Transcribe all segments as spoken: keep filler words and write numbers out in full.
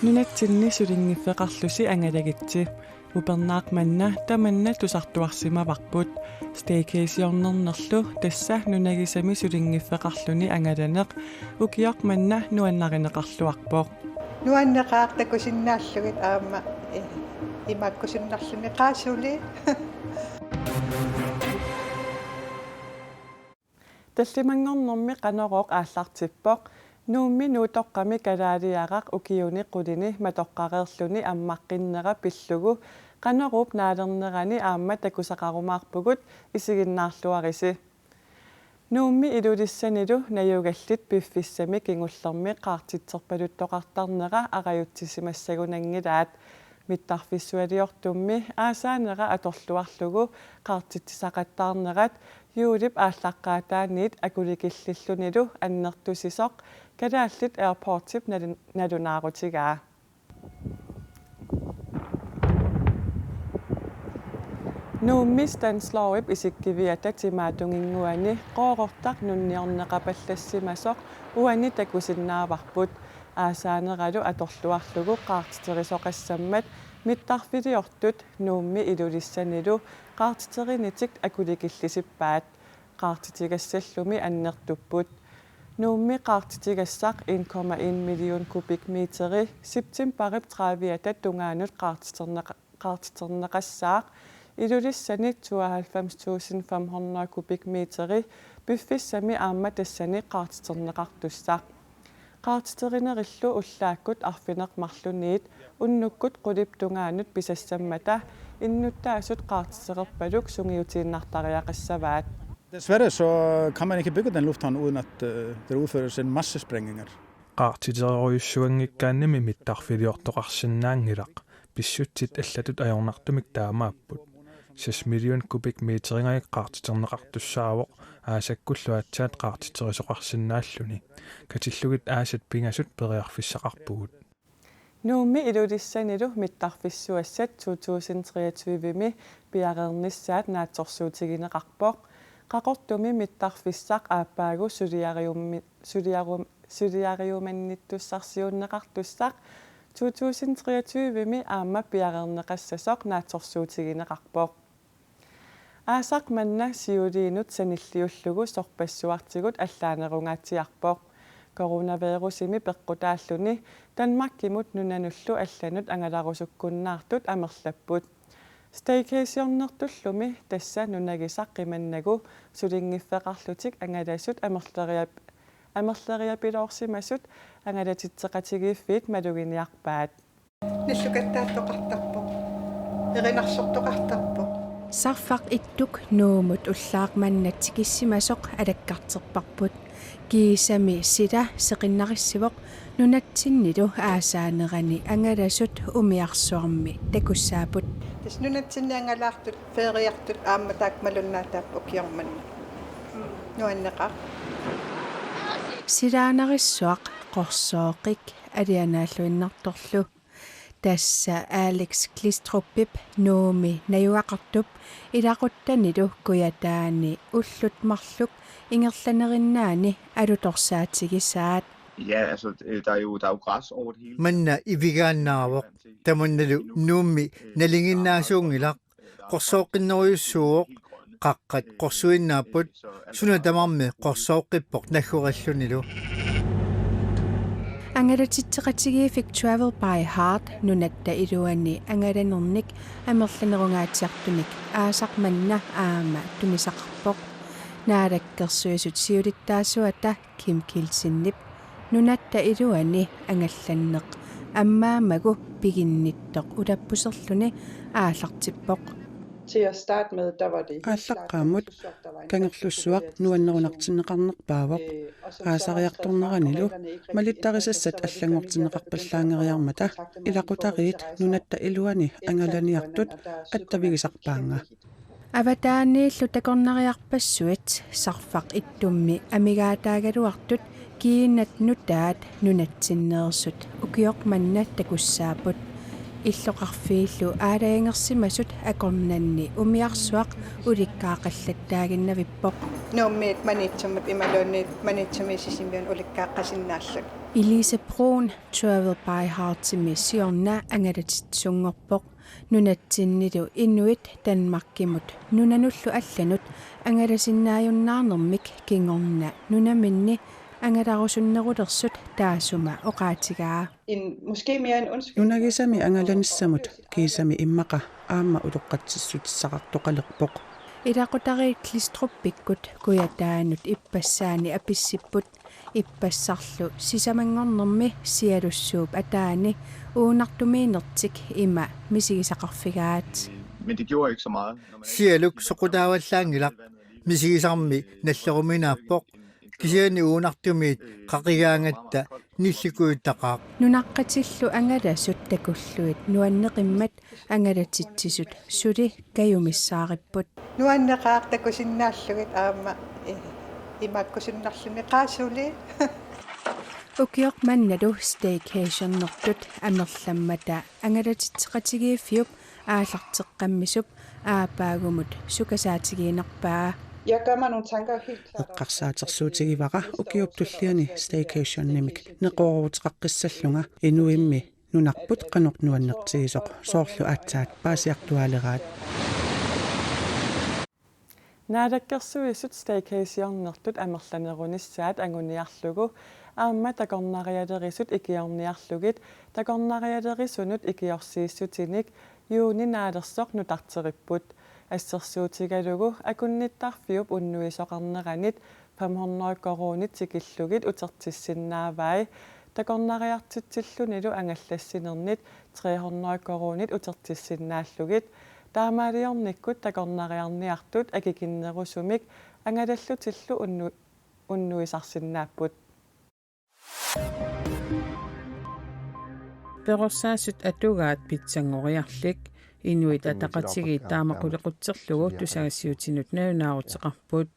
Nunatsinni sulinngiffeqarlusi angalagitsi. Upernaaq manna tamanna tusartuarsimavarput. Staycationernerlu tassa nunagisami sulinngiffeqarluni angalaneq ukioq manna nuannarineqarluarpoq. Nuanneqaaq takusinnaallugit aamma, eh, imaakkusunnerluni qaasuli. Tallimanngornermi Qanorooq aallartippoq. Nuummi Nuutoqqami kalaaliaraq ukiuni qulini matoqqareerluni ammaqqinnera pillugu Qanoruup naalernerani aamma takusaqarumaarpugut, isiginnaarluarisi. Nuummi Ilulissanilu najugallit piffissami kingullermi qaartitserpaluttoqartarnera arajutsisimassagunanngilaat. Mittarfissualiortummi aasaanera atorluarlugu qaartitsisaqattaarnerat juulip aallaqqaataaniit akulikillillunilu annertusisoq Kalaallit Airportsip nalun-, nalunaarutigaa. Nuummi Stanislawip isikkiviata timaatunginnguani qoorortaq nunniorneqapallassimasoq uani takusinnaavarput. Aasaaneralu atorluarlugu qaartiterisoqassammat mittarfiliortut Nuummi Ilulissanilu qaartiterinitik akulikillisippaat. Qaartitigassallumi annertupput. Nuummi qaartitigassaq en komma en million kubikmeteri septembarip trediviata tungaanut qaartiterneqa-, qaartiterneqassaaq, Ilulissani tooghalvfems tusind fem hundrede kubikmeteri piffissami aamma tassani qaartiterneqartussaq. Qaartiterinerillu ullaakkut arfineq-marluniit unnukkut qulip tungaanut pisassammata innuttaasut qaartiterpaluk sungiutiinnartariaqassavaat. Desværre så kan man ikke bygge den lufthavn uden at øh, der udføres en masse sprængninger. Qaartiterorujussuanngikkaannimi mittarfiliortoqarsinnaanngilaq, pissutsit allatut ajornartumik taamaapput. Seks million kubikmeteringajak qaartiterneqartussaavoq, aasakkullu aatsaat qaartiterisoqarsinnaalluni. Katillugit aasat pingasut periarfissaqarpugut. Nuummi Ilulissanilu mittarfissuassat to tusind treogtyve-mi piareernissaat naatsorsuutigineqarpoq. Qaqortumi mittarfissaq aappaagu suliariummi-, suliarum-, suliariumannittussarsiuunneqartussaq to tusind treogtyve-mi aamma piareerneqassasoq naatsorsuutigineqarpoq. Aasaq manna siuliinut sanilliullugu sorpassuartigut allaanerungaatsiarpoq. Coronavirusimi peqqutaalluni Danmarkimut nunanullu allanut angalarusukkunnaartut amerlapput. Staycationertullumi tassa nunagisaq qimannagu sulinngiffeqarlutik angalasut amerleriap-, amerleriapiloorsimasut angalatitseqatigiiffiit maluginiarpaat. Nallukattaattoqartarpoq. Erinarsortoqartarpoq. Sarfaq Ittuk Nuummut ullaaq manna tikissimasoq alakkarterparput. Kiisami sila seqinnarissivoq nunatsinnilu aasaanerani angalasut umiarsuarmi takussaapput. Tassa nunatsinni angalaartut, feriartut aamma taakku malunnaataapput ukioq manna. Nuanneqaaq. Silaanarissuaq Qorsooqik alianaalluinnartorlu. Tassa Alex Glistrupip Nuummi najugaqartup ilaquttanilu kujataani ullut marluk ingerlanerinnaani alutorsaatigisaat. Ja, altså, øh, der er jo, der er jo græs over det hele. Manna ivigaannaavoq, tamannalu Nuummi nalinginnaasuunngilaq, qorsooqqinnerujussuuvoq, qaqqat qorsuinnaapput, suna tamarmi qorsooqqippoq naggorillunilu. Angalatitseqatigiiffik Travel by Heart nunatta iluani angalanernik amerlanerungaatsiartunik aasaq manna aamma tunisaqarpoq. Naalakkersuisut siulittaasuata Kim Kielsenip nunatta iluani angallanneq ammaammagu piginnittoq ulappuserluni aallartippoq. Til at starte med, der var det helt klart, at Aallaqqaammut Kangerlussuaq nuannerunartinneqarnerpaavoq. Aasariartorneranilu malittarisassat allanngortinneqarpallaanngeriarmata ilaqutariit nunatta iluani angalaniartut attavigisarpaannga. Avataaniillu takornariarpassuit Sarfaq Ittummi amigaataagaluartut kiinat nutaat nunatsinneersut ukioq manna takussaapput. Illoqarfiillu aalajangersimasut akornanni umiarsuaq ulikkaaqqallattaaginnavippoq. Nuummiit Maniitsumut imaluunniit Maniitsumi Sisimiunut ulikkaaqqasinnaallutik. Elise Bruun Travel by Heartimi siorna angalatitsisunngorpoq. Nunatsinnilu inuit Danmarkimut nunanullu allanut angalasinnaajunnaarnermik kingorna nunaminni angalarusunnerulersut taassuma oqaatigaa. En, måske mere en undskyldning. Nunagisami angalanissamut kiisami immaqa aamma utoqqatsissutissaqartoqalerpoq. Ilaqutariit Glistrupikkut Kujataanut ippassaani apissipput. Ippassarlu sisamanngornermi sialussuup ataani uunartumiinnertik ima misigisaqarfigaat. Men det gjorde ikke så meget. Når man Sialuk soqutaavallaanngilaq, misigisarmi nalleruminaappoq, kisianni uunartumiit qaqigaangatta nillikuuttaqaaq. Nunaqqatillu angalasut takullugit nuanneqimmat angalatitsisut suli kajumissaaripput. Nuanneqaaq takusinnaallugit aamma, eh, imaakkusunnarluni qaasuli. Ukioq mannalu staycationertut amerlammata angalatitseqatigiiffiup aallarteqqammisup aappaagumut sukasaatigiinnarpaa. Jeg gør mig nogle tanker helt klart om, Eqqarsaatersuutigivara ukiup tulliani staycationimik neqerooruteqaqqissallunga inuimmi nunarput qanoq nuannertigisoq soorlu aatsaat paasiartuaaleraat. Naalakkersuisut staycationertut amerlanerunissaat anguniarlugu aamma takornarialerisut ikiorniarlugit takornarialerisunut ikiorsiissutinik juuni naalersoq nutarteripput. Assersuutigalugu akunnittarfiup unnuisoqarneranit fem hundrede koruunit tikillugit utertissinnaavai. Takornariartitsillunilu angallassinermit tre hundrede koruunit utertissinnaallugit. Taamaaliornikkut takornariarniartut akikinnerusumik angalallutillu unnu-, unnuisarsinnaapput. Perorsaasut atugaat pitsanngoriarlik Inuit Ataqatigiit taama qulequtserlugu tusagassiuutinut nalunaaruteqarput.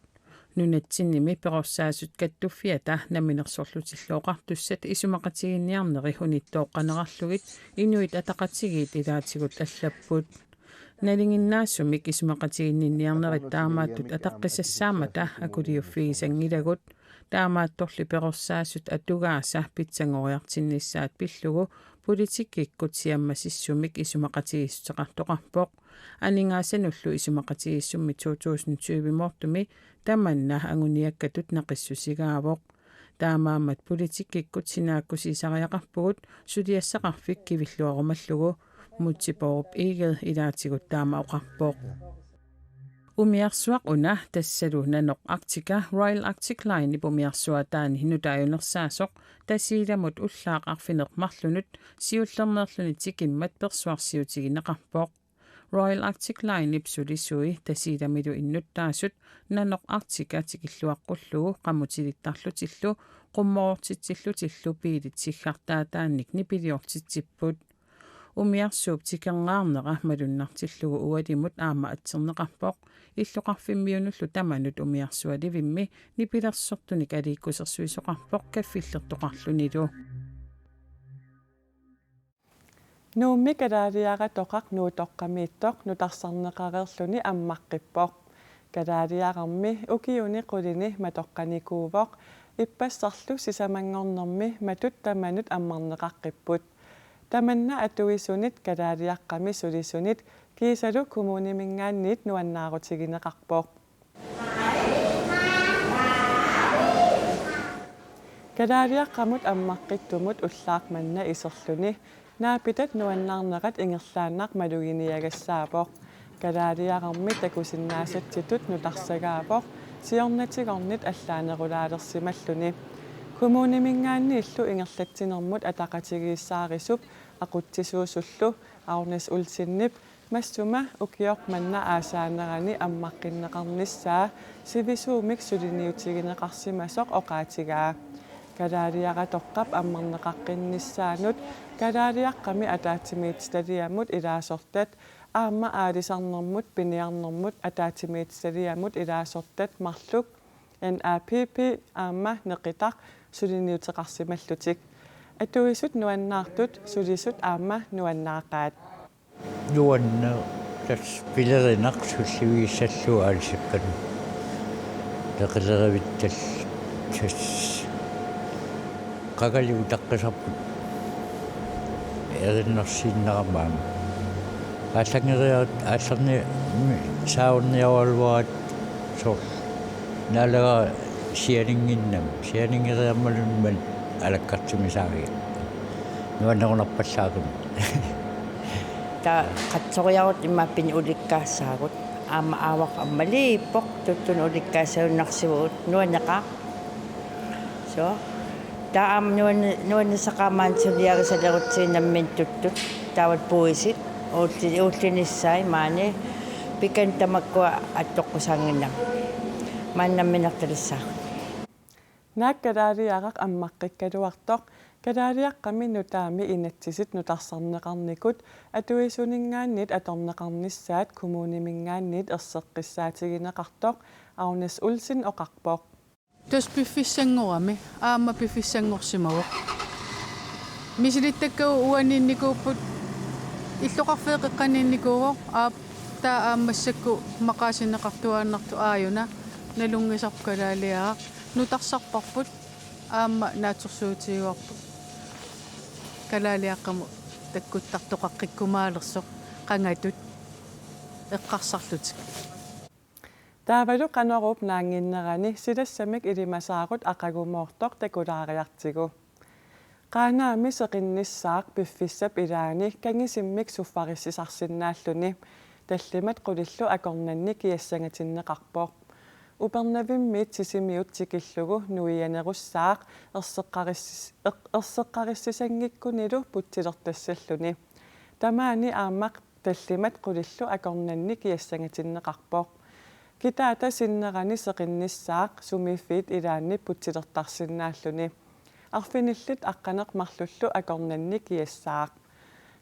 Nunatsinnimi perorsaasut kattuffiata Namminersorlutillu Oqartussat isumaqatigiinniarneri unittooqqanerarlugit Inuit Ataqatigiit ilaatigut allapput. Nalinginnaasumik isumaqatiginninniarnerit taamaattut ataqqisassaammata akuliuffigisanngilagut. Taamaattorli perorsaasut atugaasa pitsanngoriartinnissaat pillugu politikkikkut siammasissumik isumaqatigiissuteqartoqarpoq. Aningaasanullu isumaqatigiissummik to tusind tyve-moortumi tamanna anguniakkatut naqissusigaavoq. Taamaammat politikkikkut sinaakkusiisariaqarpugut suliassaqarfik kivilluarumallugu, Múte Bourup Egede ilaatigut taama oqarpoq. Umiarsuaq una tassalu Nanoq Arctica Royal Arctic Linep umiarsuaataani nutaajunersaasoq Tasiilamut ullaaq arfineq-marlunut siullermeerluni tikimmat persuarsiutigineqarpoq. Royal Arctic Linep sulisui Tasiilamilu innuttaasut Nanoq Arctica tikilluaqqullugu qamutiliittarlutillu qummoroortitsillutillu biilit siggartaataannik nipiliortitsipput. Umiarsuup tikerngaarnera malunnartillugu ualimut aamma atserneqarpoq, illoqarfimmiunullu tamanut umiarsualivimmi nipilersortunik aliikkusersuisoqarpoq kaffillertoqarlunilu. Nuummi kalaaliaratoqaq Nuutoqqamiittoq nutarsarneqareerluni ammaqqippoq. Kalaaliarammi ukiuni qulini matoqqanikuuvoq, ippassarlu sisamanngornermi matut tamanut ammarneqaqqipput. Tamanna atuisunit kalaaliaqqami sulisunit kiisalu kommuniminngaanniit nuannaarutigineqarpoq. Kalaaliaqqamut ammaqqittumut ullaaq manna iserluni naapitat nuannaarnerat ingerlaannaq maluginiagassaavoq. Kalaaliarammi takusinnaasatsitut nutarsagaavoq siornatigornit allaanerulaalersimalluni. Kommuniminngaanniillu ingerlatsinermut ataqatigiissaarisup aqutsisuusullu Agnes Olsenip massuma ukioq manna aasaanerani ammaqqinneqarnissaa sivisuumik suliniutigineqarsimasoq oqaatigaa. Kalaaliaratoqqap ammarneqaqqinnissaanut kalaaliaqqami ataatsimiititaliamut ilaasortat aamma aalisarnermut piniarnermut ataatsimiititaliamut ilaasortat marluk N A P P aamma Neqitaq suliniuteqarsimallutik. Atuisut nuannaartut sulisut aamma nuannaaqaat. Nuanneq, tassa pilerinaq sullivigissallugu aalisakkanut. Neqilerivittaallu tassa Qaqali utaqqisarput erinarsiinnarami. Aallanngeriarit aallarni saarniaraluarat soorlu naalagaq sianinnginnami, sianinngeriarmalunni alakkartumisaariga. Nuannerunarpallaaqimmat. Taava qatsoriarutta imaappoq ulikkaassaagut. Aamma aavaq ammaliippoq tuttunut ulikkaassagunarsivugut nuanneqaaq. So. Taava aamma nuanni-, nuannissaqaaq maani suliarisalerutsigit nammineq tuttut. Taava puisit. Uulli-, uullinissai maani. Pikan tamakkua attoqqusaannginnami. Maani namminertalissaagut. Naak kalaaliaraq ammaqqikkaluartoq, kalaaliaqqami nutaami inatsisit nutarsarneqarnikut atuisuninngaanniit atorneqarnissaat kommuniminngaanniit erseqqissaatigineqartoq Agnes Olsen oqarpoq. Tassa piffissanngorami, aamma piffissanngorsimavoq. Misilittakkagut uaniinnikuupput, illoqarfeeqqaqqaniinnikuuvoq, aap, taava aamma massakkut maqaasineqartuaannartoq aajuna, nalunngisarput kalaaliaraq, nutarsarparput, aamma naatsorsuutigaarput. Kalaaliaqqamut takkuttartoqaqqikkumaalersoq, qangatut, eqqarsarlutik. Taavalu Qanoruup naannginnerani silassamik ilimasaarut aqagumoortoq takulaariartigu. Qaanaami seqinnissaaq piffissap ilaani kangisimmik suffarissisarsinnaalluni tallimat qulillu akornanni kiassangatinneqarpoq. Upernavimmiit Sisimiut tikillugu nuianerussaaq erseqqarissis-, eq-, erseqqarissisanngikkunilu putsilertassalluni. Tamaani aamma tallimat qulillu akornanni kiassangatinneqarpoq. Kitaata sinnerani seqinnissaaq sumiiffiit ilaanni putsilertarsinnaalluni. Arfinillit aqqaneq-marlullu akornanni kiassaaq.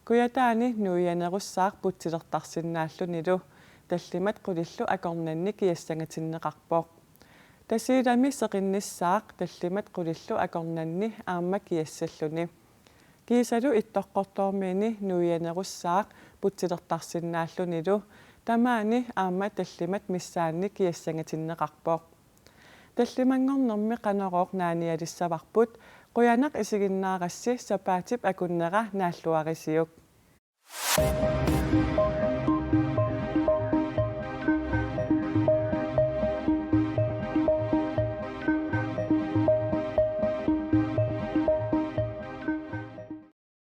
Kujataani nuianerussaaq putsilertarsinnaallunilu tallimat qulillu akornanni kiassangatinneqarpoq. Tasiilami seqinnissaaq tallimat qulillu akornanni aamma kiassalluni. Kiisalu Ittoqqortoormiini nuianerussaaq putsilertarsinnaallunilu tamaani aamma tallimat missaanni kiassangatinneqarpoq. Tallimanngornermi Qanorooq naanialissavarput, qujanaq isiginnaarassi, sapaatip akunnera naalluarisiuk.